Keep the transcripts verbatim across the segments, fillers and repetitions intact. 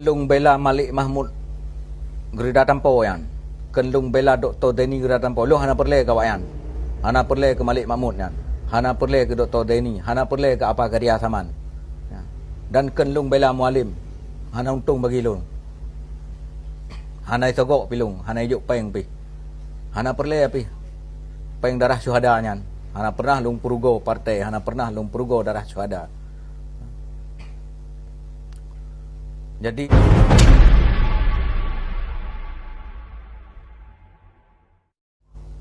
Lôn bela Malik Mahmud Geureuda Tampo nyan, kheun lôn bela Dokto Zaini Geureuda Tampo, lôn hana peureulée keu awaknyan. Hana peureulée keu Malik Mahmud nyan. Hana peureulée keu Dokto Zaini. Hana peureulée keu Apa Karya Saman. Ya. Dan kheun lôn bela Mualem. Hana untông bagi lôn. Hana isogok pi lôn. Hana ijok péng pih. Hana peureulée pih péng darah syuhada nyan. Hana pernah lôn peurugoe partai. Hana pernah lôn peurugoe darah syuhada. Jadi,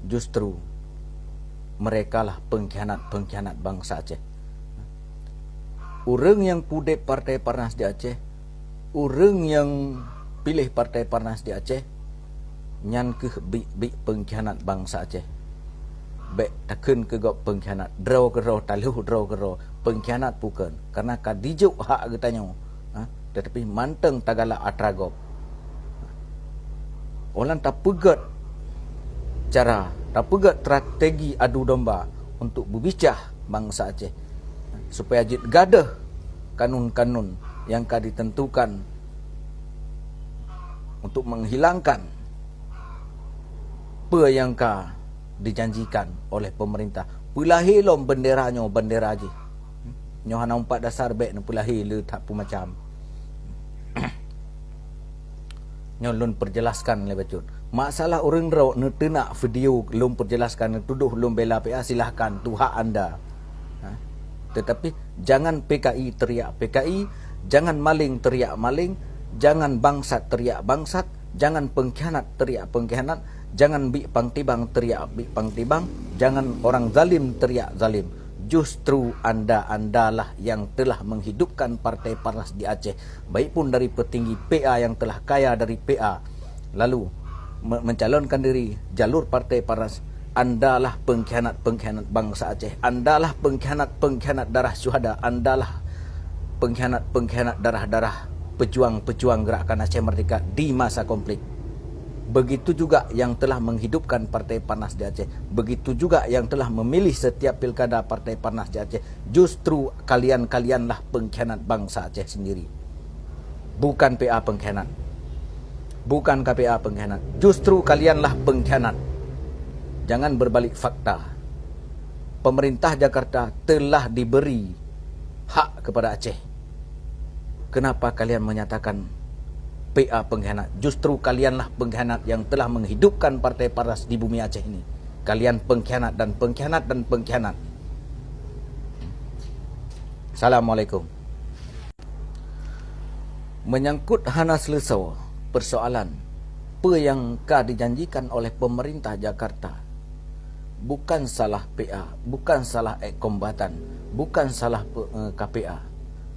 justru merekalah pengkhianat-pengkhianat bangsa Aceh. Ureuëng nyang pudeb Partai Parnas di Aceh, ureuëng nyang piléh Partai Parnas di Aceh, nyan kheueh biek-biek pengkhianat bangsa Aceh. Bék takheun keu gob pengkhianat. Droe keudroe, taloh droe keudroe, pengkhianat bukon. Karena ka dijok hak geutanyoe, ha? Tetapi mantong tagalak atra gob. Óh lheueh tapeugét cara, tapeugét strategi adu domba untuk beubicah bangsa Aceh, supaya jeuet gadôh kanun-kanun nyang ka ditentukan untuk menghilangkan peue nyang ka dijanjikan oleh pemerintah. Peulahé lom bendera nyoe, bendera jih. Nyoe hana umpat dasar bék neupeulahé le that peumacam. Nyoe lôn peujelaskan lé bacut. Masalah ureuëng droe neuteunak video lôn peujelaskan, neutudoh lôn bela P A, silahkan, tu hak anda. Ha? Tetapi jangan P K I teriak P K I, jangan maling teriak maling, jangan bangsat teriak bangsat, jangan pengkhianat teriak pengkhianat, jangan biek pang tibang teriak biek pang tibang, jangan orang zalim teriak zalim. Justru anda-andalah yang telah menghidupkan Partai Parnas di Aceh, baik pun dari petinggi P A yang telah kaya dari P A, lalu me-, mencalonkan diri jalur Partai Parnas, andalah pengkhianat-pengkhianat bangsa Aceh, andalah pengkhianat-pengkhianat darah syuhada, andalah pengkhianat-pengkhianat darah-darah pejuang-pejuang Gerakan Aceh Merdeka di masa konflik. Begitu juga yang telah menghidupkan Partai Parnas di Aceh, begitu juga yang telah memilih setiap pilkada Partai Parnas di Aceh. Justru kalian-kalianlah pengkhianat bangsa Aceh sendiri. Bukan P A pengkhianat. Bukan K P A pengkhianat. Justru kalianlah pengkhianat. Jangan berbalik fakta. Pemerintah Jakarta telah diberi hak kepada Aceh. Kenapa kalian menyatakan P A pengkhianat? Justru kalianlah pengkhianat yang telah menghidupkan Partai Parnas di bumi Aceh ini. Kalian pengkhianat dan pengkhianat dan pengkhianat. Assalamualaikum. Menyangkut hana seuleusoe persoalan peue nyang ka dijanjikan oleh pemerintah Jakarta, bukan salah P A, bukan salah ek kombatan, bukan salah pe-, eh, K P A,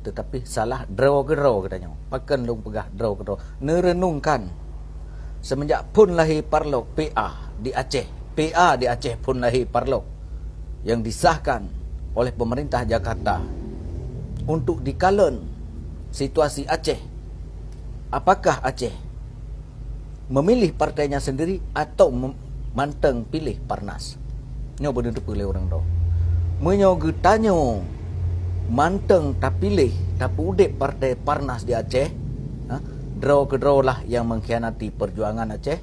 tetapi salah droe keudroe geutanyoe. Pakon lôn peugah droe keudroe? Neureunungkan, semenjak phon lahé parlok P A di Aceh, P A di Aceh phon lahé parlok yang disahkan oleh pemerintah Jakarta untuk dikalon situasi Aceh. Apakah Aceh memilih partainya sendiri atau mem-, mantong piléh Parnas? Nyoe beuneuteupeu lé ureuëng droe. Meunyoe geutanyoe mantong tapiléh, tapeuudeb Partai Parnas di Aceh, ha, droe keudroe lah nyang mengkhianati perjuangan Aceh,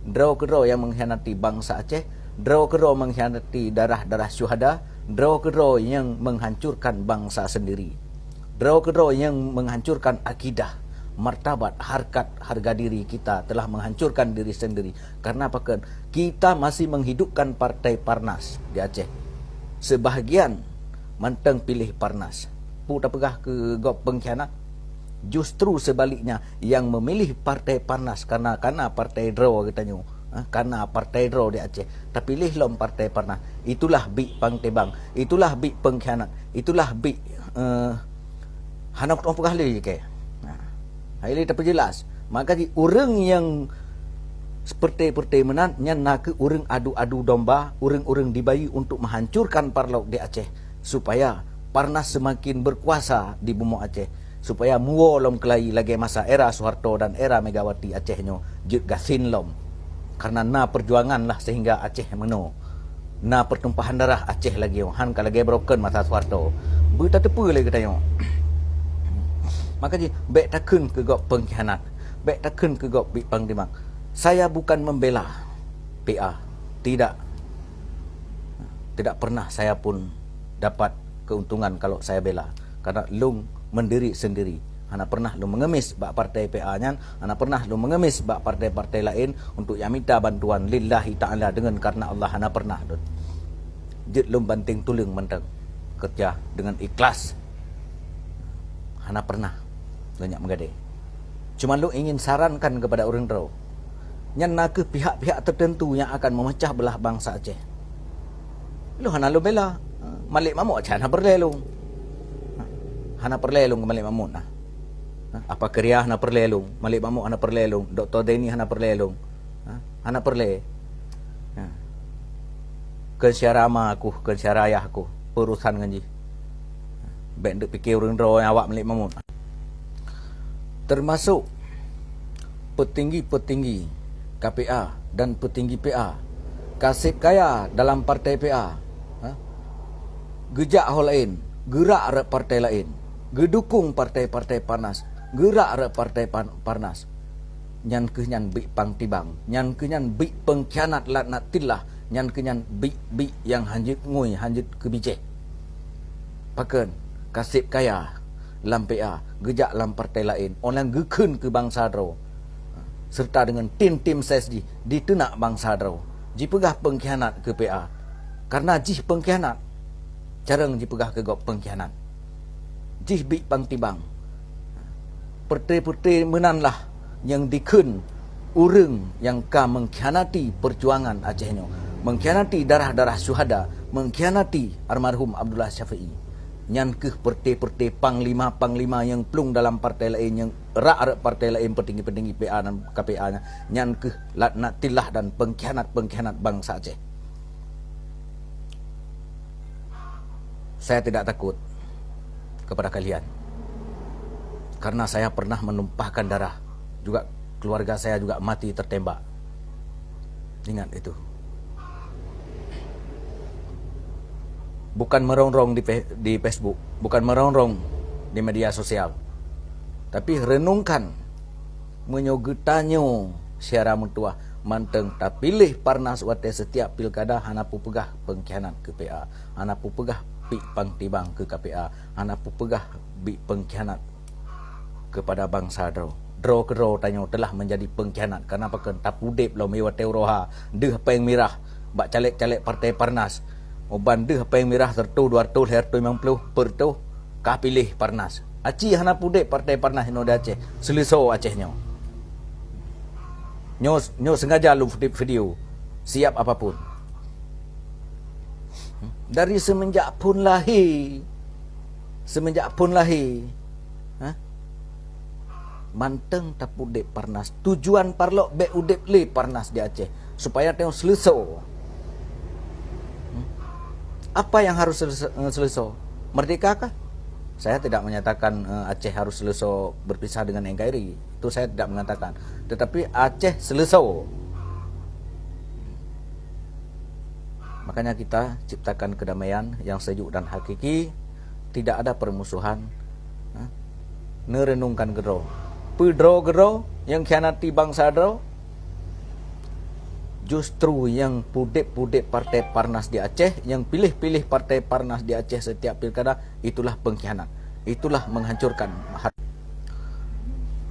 droe keudroe nyang mengkhianati bansa Aceh, droe keudroe mengkhianati darah-darah syuhada, droe keudroe nyang menghancurkan bangsa sendiri. Droe keudroe nyang menghancurkan akidah, martabat, harkat, harga diri kita, telah menghancurkan diri sendiri. Karena pakon? Kita masih menghidupkan Partai Parnas di Aceh. Sebahagian mantong piléh Parnas. Peue tapeugah keu gob pengkhianat? Justru sebaliknya, yang memilih Partai Parnas karena, karena partai droe geutanyoe, ha, karena partai droe di Aceh, tapiléh lom Partai Parnas. Itulah biek pang tibang, itulah biek pengkhianat, itulah biek, eh, hana kupeugah lé keu. Nah, hai lé tapeujelas. Maka di ureuëng nyang seperti-seperti meunan, nyan na kheueh ureuëng adu-adu domba, ureuëng-ureuëng dibayeue untuk menghancurkan parlok di Aceh, supaya Parnas semakin berkuasa di bumoe Aceh, supaya muwoe lom keulayi lagée masa era Soeharto dan era Megawati Aceh nyoe jeuet gasien lom. Karena na perjuangan lah sehingga Aceh meunoe. Na pertumpahan darah Aceh lagée nyoe, han ka lagée broken masa Soeharto. Beutateupeu lé geutanyoe. Maka jih, bèk takheun keu gob pengkhianat, bèk takheun keu gob biek pang timang. Saya bukan membela P A, tidak. Tidak pernah saya pun dapat keuntungan kalau saya bela, karena lôn mendiri sendiri. Hana pernah lôn mengemis bak partai P A nyan, hana pernah lôn mengemis bak partai-partai laén untuk nyang mita bantuan lillahi ta'ala, dengan karena Allah, hana pernah lôn. Jeuet lôn banting tuleueng mantong, kerja dengan ikhlas. Hana pernah lôn nyak meugadée. Cuma lôn ingin sarankan kepada ureuëng droe, nyan na kheueh pihak-pihak tertentu yang akan memecah belah bangsa Aceh. Lôn hana lôn bela. Malik Mahmud Aceh hana peureulée lôn. Hana peureulée lôn keu Malik Mahmud nah. Apa Keria hana peureulée lôn, Malik Mahmud hana peureulée lôn, Doktor Deni hana peureulée lôn. Ha? Hana peureulée. Ha. Keu syara ma aku, keu syara ayah aku, peue urusan ngon jih. Bèk neuk pike ureuëng droe nyang awak Malik Mahmud. Termasuk petinggi-petinggi K P A dan petinggi P A, kaseb kaya dalam partai P A, ha? Geujak ho laén, geurak rot partai laén, geudukong partai-partai Parnas, geurak rot partai Pan-, Parnas. Nyan kheueh nyan biek pang tibang, nyan kheueh nyan biek pengkhianat laknatillah, nyan kheueh nyan biek-biek nyang hanjeuet ngui, hanjeuet keubijéh. Pakon, kaseb kaya lam P A, geujak lam partai laén, óh lheueh geukheun keu bansa droe, serta deungon tim-tim ses jih diteunak bansa droe, jipeugah pengkhianat keu P A, kareuna jih pengkhianat. Carong jipeugah keu gob pengkhianat. Jih biek pang tibang. Peureté-peureté meunan lah nyang dikheun ureuëng nyang ka mengkhianati perjuangan Aceh nyoe, mengkhianati darah-darah syuhada, mengkhianati almarhum Abdullah Syafi'i. Nyan kheueh peureté-peureté panglima-panglima nyang plueng dalam partai laén, nyang rak-rak partai laén, peutinggi-peutinggi P A dan K P A nyan. Nyan kheueh laknatillah dan pengkhianat-pengkhianat bansa Aceh. Saya tidak takut kepada kalian, karena saya pernah menumpahkan darah, juga keluarga saya juga mati tertembak. Ingat itu. Bukan merongrong di pe-, di Facebook, bukan merongrong di media sosial, tapi renungkan. Meunyoe geutanyoe syara meutuwah mantong tapiléh Parnas watée setiap pilkada, hana peupeugah pengkhianat keu P A, hana peupeugah biek pang tibang keu K P A, hana peupeugah biek pengkhianat kepada bansa droe. Droe keudroe tanyoe teulah menjadi pengkhianat, kareuna pakon tapudeb lom watée uroe ha deuh péng mirah bak caleg-caleg partai Parnas. Uban deuh péng mirah sireutoh, dua reutoh, lhée reutoh, limong ploh peureutôh ka piléh Parnas. Aci hana pudeb partai Parnas inoe di Aceh, seuleusoe Aceh nyoe. Nyoe, nyoe sengaja lôn puteb video, siap apapun. Dari semenjak phon lahé, semenjak phon lahé, ha? Mantong tapudeb Parnas. Tujuan parlok bék udeb lé Parnas di Aceh, supaya teungoh seuleusoe. Hmm? Apa yang harus seuleusoe? Merdeka kah? Saya tidak menyatakan, eh, Aceh harus seuleusoe berpisah dengan N K R I. Itu saya tidak mengatakan. Tetapi Aceh seuleusoe. Makanya kita ciptakan kedamaian yang sejuk dan hakiki, tidak ada permusuhan. Ha? Neurenungkan keudroe. Peue droe keudroe nyang khianati bansa droe? Justru nyang pudeb-pudeb partai Parnas di Aceh, nyang piléh-piléh partai Parnas di Aceh setiap pilkada, itulah pengkhianat. Itulah menghancurkan har-,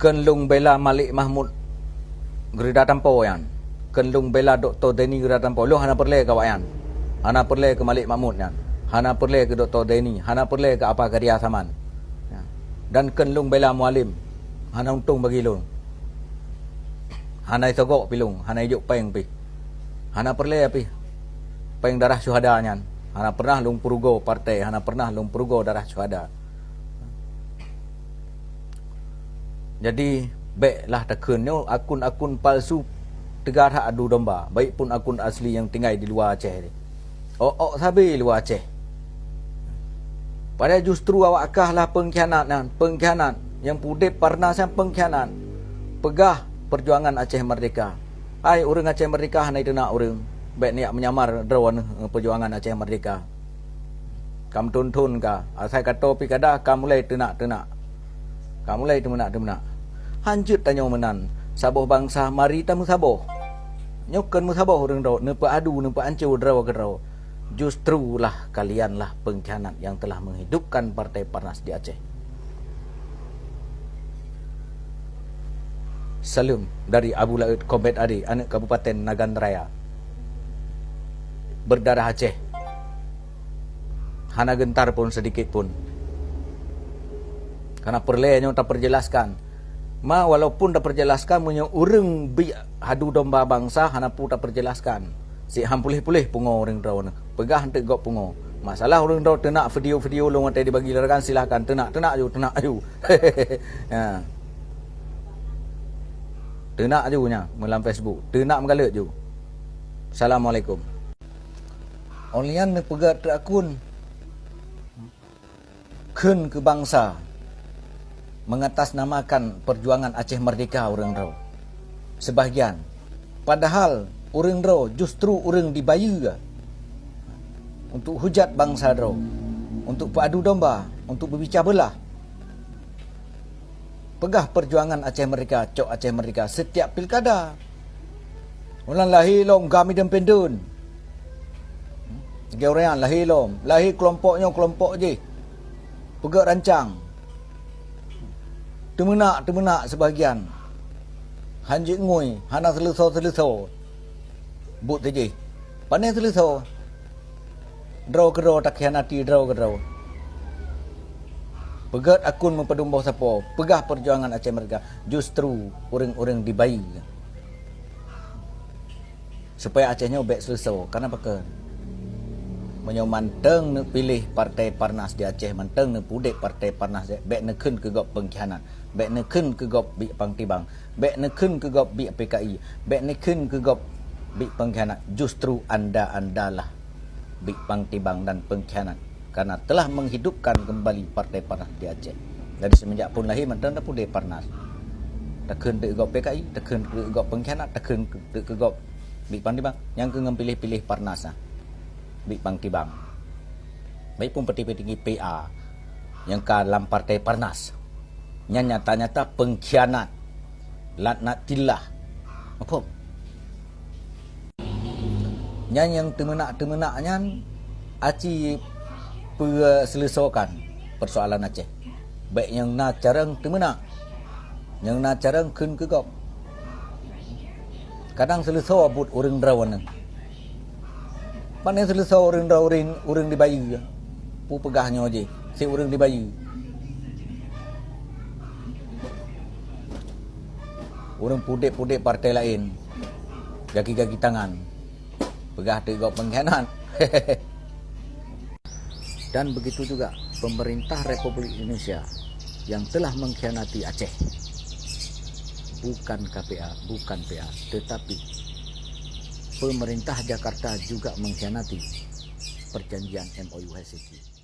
Kheun lôn bela Malik Mahmud geurida tampo nyan. Kheun lôn bela Doktor Deni geurida tampo. Lôn hana peureulée keu awak nyan. Hana peureulée keu Malik Mahmud nyan. Hana peureulée keu Doktor Deni. Hana peureulée keu Apa Karya Saman. Ya. Dan kheun lôn bela Mualem. Hana untông bagi lôn. Hana isogok pi lôn. Hana ijok péng pi. Hana peureulée pih péng darah syuhada nyan. Hana pernah lôn peurugoe partai. Hana pernah lôn peurugoe darah syuhada. Jadi, béklah takheun nyoe akun-akun palsu teuga that adu domba, baik pun akun asli nyang tinggai di luwa Aceh. Ôk-ôk sabe luwa Aceh. Padahai justru awak kah lah pengkhianat nyan, pengkhianat. Nyang pudeb Parnas nyan pengkhianat. Peugah perjuangan Aceh Merdeka. Hai ureuëng Aceh Merdeka hana iteunak ureuëng. Bék neujak meunyamar droe nyoe perjuangan Aceh Merdeka. Ka meuthon-thon ka, asai ka toe pilkada ka mulai teunak-teunak. Ka mulai teumeunak-teumeunak. Hanjeuet tanyoe meunan, saboh bansa mari tameusaboh. Nyoe kon meusaboh ureuëng droe, neupeuadu, neupeuancô droe keudroe. Justrulah kalianlah pengkhianat yang telah menghidupkan Partai Parnas di Aceh. Saleuem dari Abu Laôt Kombet Ade, aneuk Kabupaten Nagan Raya. Berdarah Aceh. Hana gentar pun seudikit pun. Karena peureulée nyoe tapeujelaskan. Ma, walaupun tapeujelaskan, meunyoe ureuëng biek hadu domba bansa, hana peue tapeujelaskan. Sik han puléh-puléh pungo ureuëng droeneuh. Peugah eunteuk gob pungo. Masalah ureuëng droe teunak video-video lôn watée dibagi lé rakan, silahkan teunak, teunak ju, teunak ju. Ha. Teunak ju nyan meulam Facebook. Teunak meugaleuet ju. Assalamualaikum. Óh lheueh nyan neupeugah teuk akun kheun keu bansa mengatasnamakan perjuangan Aceh Merdeka ureuëng droe. Sebahagian. Padahal ureuëng droe justru ureuëng dibayeue untuk hujat bansa droe, untuk peuadu domba, untuk beubica beulah. Peugah perjuangan Aceh Merdeka, cok Aceh Merdeka setiap pilkada. Ulang lahé lom GAM Independen. Lagée ureuëng nyan lahé lom, lahé keulompok nyoe keulompok jih. Peugét rancang. Teumeunak-teumeunak sibagian. Han jeuet ngui, hana seuleusoe-seuleusoe. Buet teuh jih. Pane seuleusoe? Droe keudroe takhianati droe keudroe. Peugét akun meupadum boh sapo, peugah perjuangan Aceh Merdeka, justru ureuëng-ureuëng dibayeue. Supaya Aceh nyoe bék seuleusoe, karena pakon? Meunyoe mantong neupiléh Partai Parnas di Aceh, mantong neupudeb Partai Parnas, bék neukheun keu gob peungkhianat, bék neukheun keu gob biek pang tibang, bék neukheun keu gob biek P K I, bék neukheun keu gob biek peungkhianat, justru anda-andalah biek pang tibang dan peungkhianat, karena telah menghidupkan kembali Partai Parnas di Aceh. Dari semenjak phon lahé mantong tapudeb Parnas. Takheun teuk gob P K I, takheun teuk gob peungkhianat, takheun teuk gob biek pang tibang. Nyang keu ngon piléh-piléh Parnas, ah. Biek pang tibang. Baik pun peutinggi-peutinggi P A nyang ka lam Partai Parnas. Nyan nyata-nyata peungkhianat. Laknatillah. Muphom? Nyan nyang teumeunak-teumeunak nyan aci peuseuleusoekan persoalan Aceh. Bék nyang na carông teumeunak, nyang na carông kheun keu gob. Kadang seuleusoe buet ureuëng droeneuh. Pane seuleusoe ureuëng droe, ureuëng, ureuëng dibayeue. Peue peugah nyoe jih, si ureuëng dibayeue. Ureuëng pudeb-pudeb partai laén, gaki-gaki tangan, peugah teuk gob peungkhianat. Dan begitu juga pemerintah Republik Indonesia yang telah mengkhianati Aceh. Bukan K P A, bukan P A, tetapi pemerintah Jakarta juga mengkhianati perjanjian M O U Helsinki.